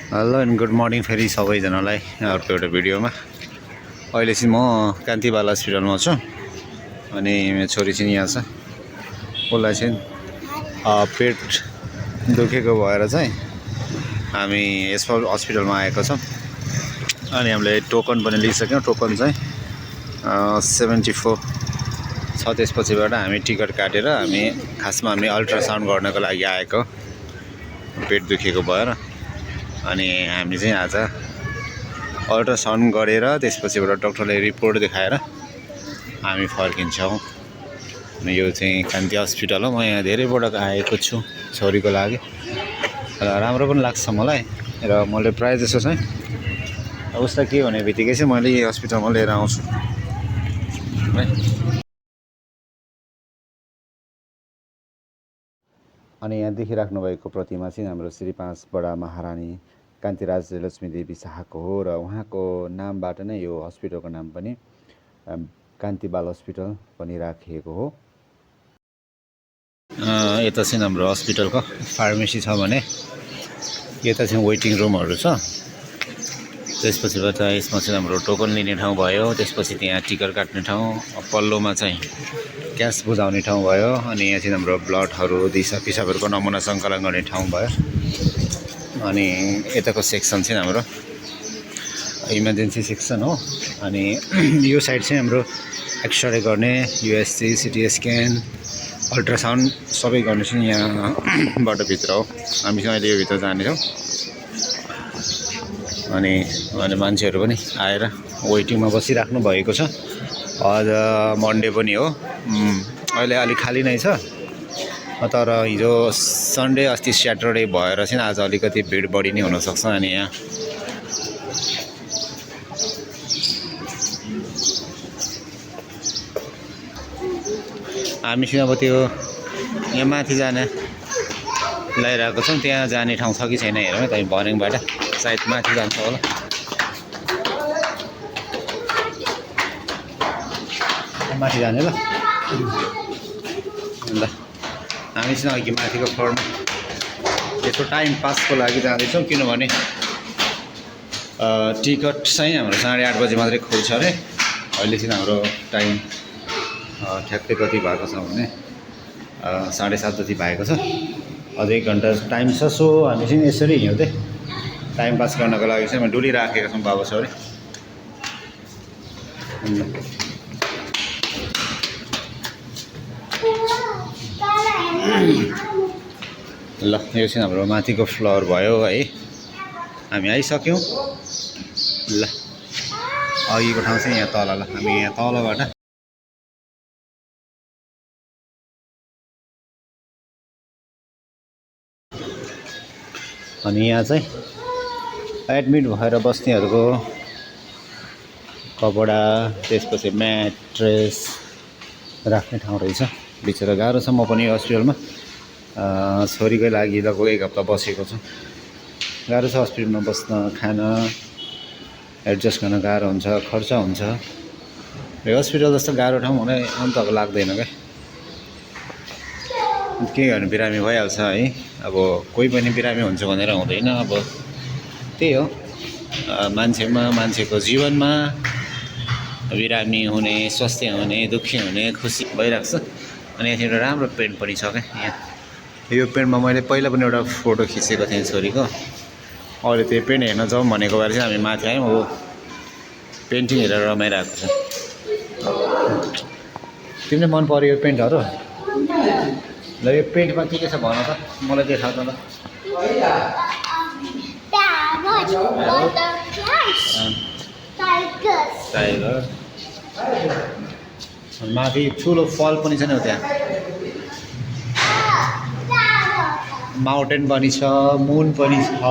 Hello and good morning फेरि सबैजनालाई अर्को एउटा भिडियोमा। अहिले चाहिँ म कान्ति बाल हस्पिटलमा छु अनि मेरो छोरी चाहिँ यहाँ छ। उसलाई चाहिँ पेट दुखेको भएर चाहिँ हामी यस हस्पिटलमा आएको छौँ अनि हामीले टोकन पनि लिइसक्यौँ। टोकन चाहिँ 74 छ। त्यसपछिबाट हामी टिकट काटेर खासमा हामी अल्ट्रासाउन्ड गर्नको लागि आएको पेट दुखेको भएर। अनि हामी चाहिँ आज अल्ट्रासाउन्ड गरेर त्यसपछिबाट डक्टरलाई रिपोर्ट देखाएर हामी फर्किन्छौँ। अनि यो चाहिँ कान्ति हस्पिटल हो। म यहाँ धेरैबाट आएको छु छोरीको लागि र राम्रो पनि लाग्छ मलाई र मैले प्रायः जसो चाहिँ उसलाई के भने बित्तिकै चाहिँ मैले यही हस्पिटलमा लिएर आउँछु है। अनि यहाँ देखिराख्नु भएको प्रतिमा चाहिँ हाम्रो श्री 5 बडा महारानी कान्तिराज लक्ष्मी देवी शाहको हो र उहाँको नामबाट नै यो हस्पिटलको नाम पनि कान्ति बाल हस्पिटल पनि राखिएको हो। यता चाहिँ हाम्रो हस्पिटलको फार्मेसी छ भने यता चाहिँ वेटिङ रुमहरू छ। त्यसपछिबाट यसमा चाहिँ हाम्रो टोकन लिने ठाउँ भयो। त्यसपछि त्यहाँ टिकट काट्ने ठाउँ, पल्लोमा चाहिँ क्यास बुझाउने ठाउँ भयो। अनि यहाँ चाहिँ हाम्रो ब्लडहरू दिशा पिसाबहरूको नमुना सङ्कलन गर्ने ठाउँ भयो। अनि यताको सेक्सन चाहिँ हाम्रो इमर्जेन्सी सेक्सन हो। अनि यो साइड चाहिँ हाम्रो एक्सरे गर्ने, युएसजी, सिटी स्क्यान, अल्ट्रासाउन्ड सबै गर्ने चाहिँ यहाँबाट भित्र हो। हामी चाहिँ अहिले यो भित्र जानेछौँ। अनि मान्छेहरू पनि आएर वेटिङमा बसिराख्नु भएको छ। आज मन्डे पनि हो, अहिले अलिक खाली नै छ। तर हिजो सन्डे अस्ति स्याटरडे भएर चाहिँ आज अलिकति भिड बढी नै हुनसक्छ। अनि यहाँ हामी चाहिँ अब त्यो यहाँ माथि जाने लगाइरहेको छौँ। त्यहाँ जाने ठाउँ छ कि छैन हेरौँ है। तपाईँ भर्याङबाट सायद माथि जान्छ होला। माथि जाने ल हामी चाहिँ अघि माथिको फ्लोरमा यसो टाइम पासको लागि जाँदैछौँ। किनभने टिकट चाहिँ हाम्रो 8:30 बजी मात्रै खुल्छ अरे। अहिले चाहिँ हाम्रो टाइम ठ्याक्कै कति भएको छ भने 7:30 जति भएको छ। अझै 1 घन्टा टाइम छ। सो हामी चाहिँ यसरी हिँड्दै टाइम पास गर्नको लागि चाहिँ हामी डुलिराखेका छौँ बाबा छोरी। ल यो चाहिँ हाम्रो माथिको फ्लोर भयो है। हामी आइसक्यौँ। ल अघिको ठाउँ चाहिँ यहाँ तल। ल हामी यहाँ तलबाट अनि यहाँ चाहिँ एडमिट भएर बस्नेहरूको कपडा, त्यसपछि म्याट्रेस राख्ने ठाउँ रहेछ। बिचरा गाह्रो छ। म पनि हस्पिटलमा छोरीकै लागि लगभग 1 हप्ता बसेको छु। गाह्रो छ हस्पिटलमा बस्न, खान एडजस्ट गर्न गाह्रो हुन्छ, खर्च हुन्छ। यो हस्पिटल जस्तो गाह्रो ठाउँ हुने अन्तको लाग्दैन क्या। के गर्नु, बिरामी भइहाल्छ है। अब कोही पनि बिरामी हुन्छ भनेर हुँदैन। अब त्यही हो, मान्छेको जीवनमा बिरामी हुने, स्वास्थ्य हुने, दुःखी हुने, खुसी भइरहेको छ। अनि यहाँ एउटा राम्रो पेन्ट पनि छ क्या। यहाँ यो पेन्टमा मैले पहिला पनि एउटा फोटो खिचेको थिएँ छोरीको। अहिले त्यो पेन्ट हेर्न जाउँ भनेको भएर चाहिँ हामी माथि आयौँ। अब पेन्टिङ हेरेर रमाइरहेको छ। तिमीले मन पर्यो यो पेन्टहरू? ल यो पेन्टमा के छ भन त, मलाई देखाउ त ल। टाइगर माथि ठुलो फल पनि छ नि त्यहाँ। माउन्टेन पनि छ, मुन पनि छ।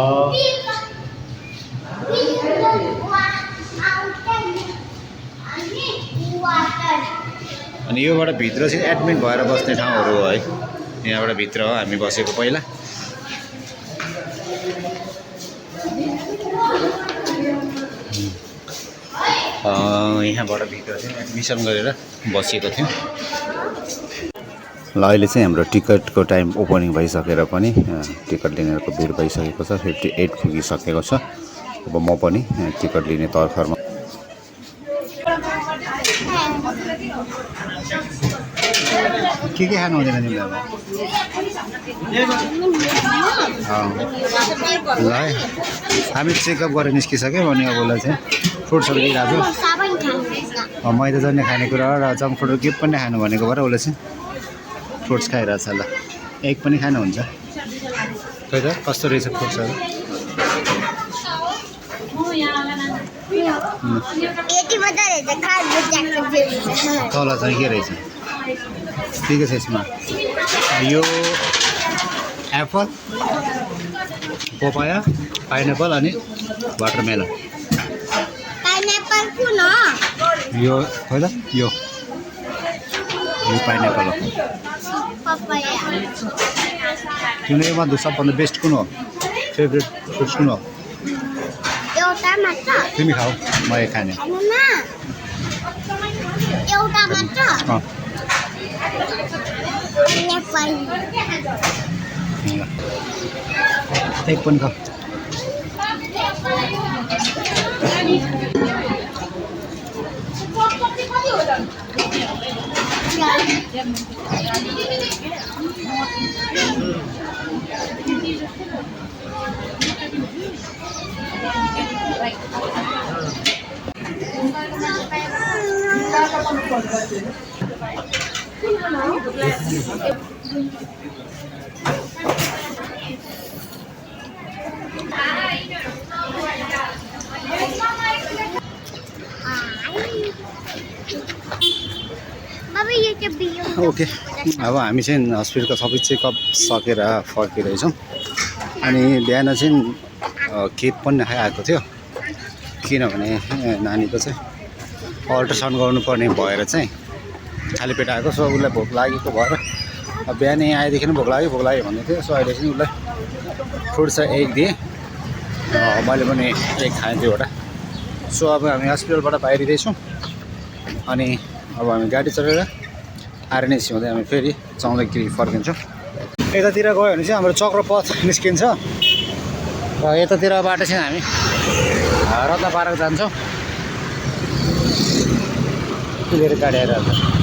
अनि योबाट भित्र चाहिँ एडमिट भएर बस्ने ठाउँहरू हो है। यहाँबाट भित्र हो हामी बसेको पहिला। यहाँबाट भित्र चाहिँ एडमिसन गरेर बसेको थियौँ। ल अहिले चाहिँ हाम्रो टिकटको टाइम ओपनिङ भइसकेर पनि टिकट लिनेहरूको भिड भइसकेको छ 58 पुगिसकेको छ अब म पनि टिकट लिने तर्खरमा के खानु हुँदैन तिमीले ल है हामी चेकअप गरेर निस्किसक्यौँ अनि अब उसलाई चाहिँ फ्रुट्सहरू दिइरहेको छु मैदा जन्ने खानेकुरा र जङ्क फुडहरू के पनि खानु भनेको भएर उसले चाहिँ फ्रुट्स खाइरहेछ ल एग पनि खानुहुन्छ खै त कस्तो रहेछ फ्रुट्सहरू तल चाहिँ के रहेछ के छ यसमा यो एप्पल पपाया पाइनएप्पल अनि वाटरमेलन यो खै त यो पाइनएप्पल हो तिम्रो मध्ये सबभन्दा बेस्ट कुन हो फेभरेट फ्रुट्स कुन हो तिमी खाऊ म एक खाने एक पनि खाऊ ओके अब हामी चाहिँ हस्पिटलको सबै चेकअप सकेर फर्किरहेछौँ अनि बिहान चाहिँ केक पनि नखाइआएको थियो किनभने नानीको चाहिँ अल्ट्रासाउन्ड गर्नुपर्ने भएर चाहिँ खाली पेट आएको सो उसलाई भोक लागेको भएर अब बिहान यहाँ आएदेखि भोक लाग्यो भन्दै थियो सो अहिले चाहिँ उसलाई फ्रुट्स एग दिएँ मैले पनि एग खाएँ दुईवटा सो अब हामी हस्पिटलबाट बाहिरिँदैछौँ अनि अब हामी गाडी चढेर आरएनएसी हुँदै हामी फेरि चौधगिरी फर्किन्छौँ यतातिर गयो भने चाहिँ हाम्रो चक्रपथ निस्किन्छ र यतातिरबाट चाहिँ हामी रत्न पार्क जान्छौँ लिएर गाडी आइरहेको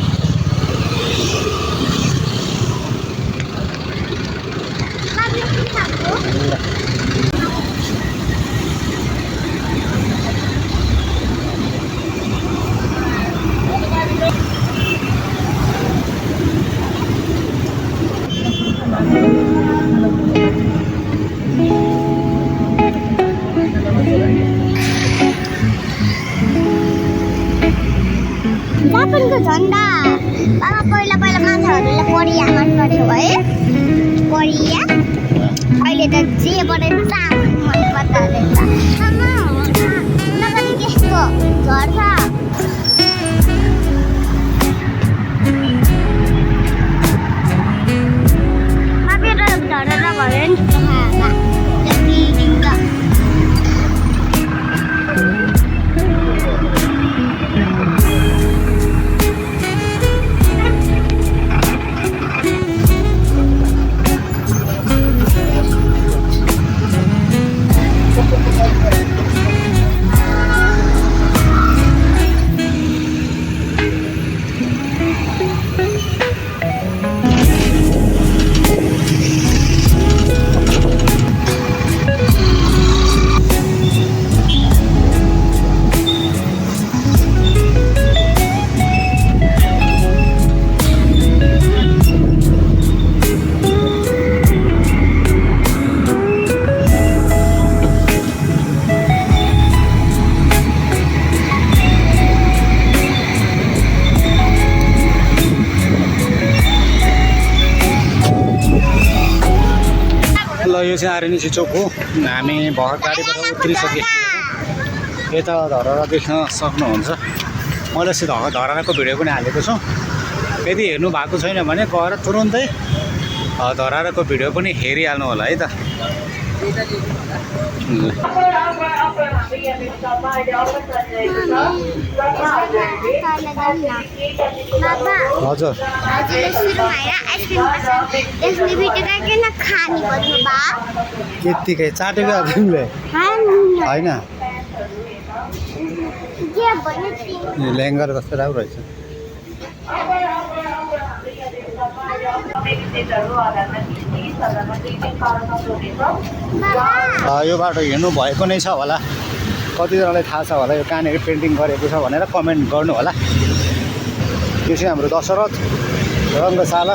जापानको झन्डा बाबा पहिला मान्छेहरूले परिया मन गर्थ्यो है परिया अहिले त जे बने मन पर्दा रहेछ नगरी त्यस्तो झर्छ मापेर झरेर भयो नि यो चाहिँ आरएनएसी चोक हो हामी भर्खर गाडीबाट उत्रिसकेको यता धरहरा देख्न सक्नुहुन्छ मैले चाहिँ धरहराको भिडियो पनि हालेको छु यदि हेर्नु भएको छैन भने गएर तुरुन्तै धरहराको भिडियो पनि हेरिहाल्नु होला है त हजुर यसले भित्र किन खानी बज्नु बा यत्तिकै चाटेको तिमीले होइन के भन्नु ल्याङ्गर कस्तो राम्रो रहेछ यो बाटो हिँड्नु भएको नै छ होला कतिजनालाई थाहा छ होला यो कहाँनिर पेन्टिङ गरेको छ भनेर कमेन्ट गर्नु होला यो चाहिँ हाम्रो दशरथ रङ्गशाला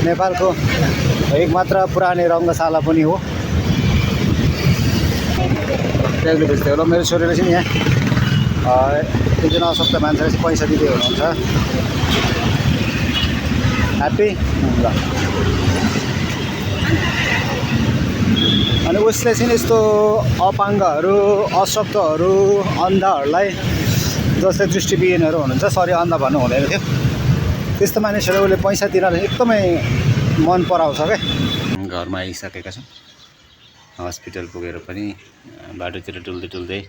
नेपालको एकमात्र पुरानै रङ्गशाला पनि हो त्यसले बुझ्दै होला मेरो छोरीले चाहिँ यहाँ एकजना अशक्त मान्छेले चाहिँ पैसा दिँदै हुनुहुन्छ ह्याप्पी ल अनि उसले चाहिँ यस्तो अपाङ्गहरू अशक्तहरू अन्धहरूलाई जस्तै दृष्टिविहीनहरू हुनुहुन्छ सरी अन्ध भन्नु हुँदैन थियो त्यस्तो मानिसहरू उसले पैसा दिनलाई एकदमै मन पराउँछ क्या घरमा आइसकेका छौँ हस्पिटल पुगेर पनि बाटोतिर डुल्दै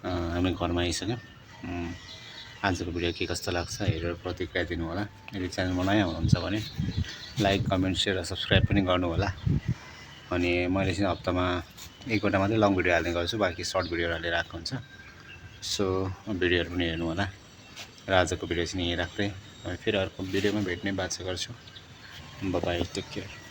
हामी घरमा आइसक्यौँ आजको भिडियो के कस्तो लाग्छ हेरेर प्रतिक्रिया दिनु होला यदि च्यानलमा नयाँ हुनुहुन्छ भने लाइक कमेन्ट सेयर र सब्सक्राइब पनि गर्नु होला अनि मैले चाहिँ हप्तामा एक घन्टा मात्रै लङ भिडियो हाल्ने गर्छु बाँकी सर्ट भिडियोहरू हालेर आएको हुन्छ सो भिडियोहरू पनि हेर्नु होला र आजको भिडियो चाहिँ यहीँ राख्दै फेरि अर्को भिडियोमा भेट्ने बाचा गर्छु बाइ टेक केयर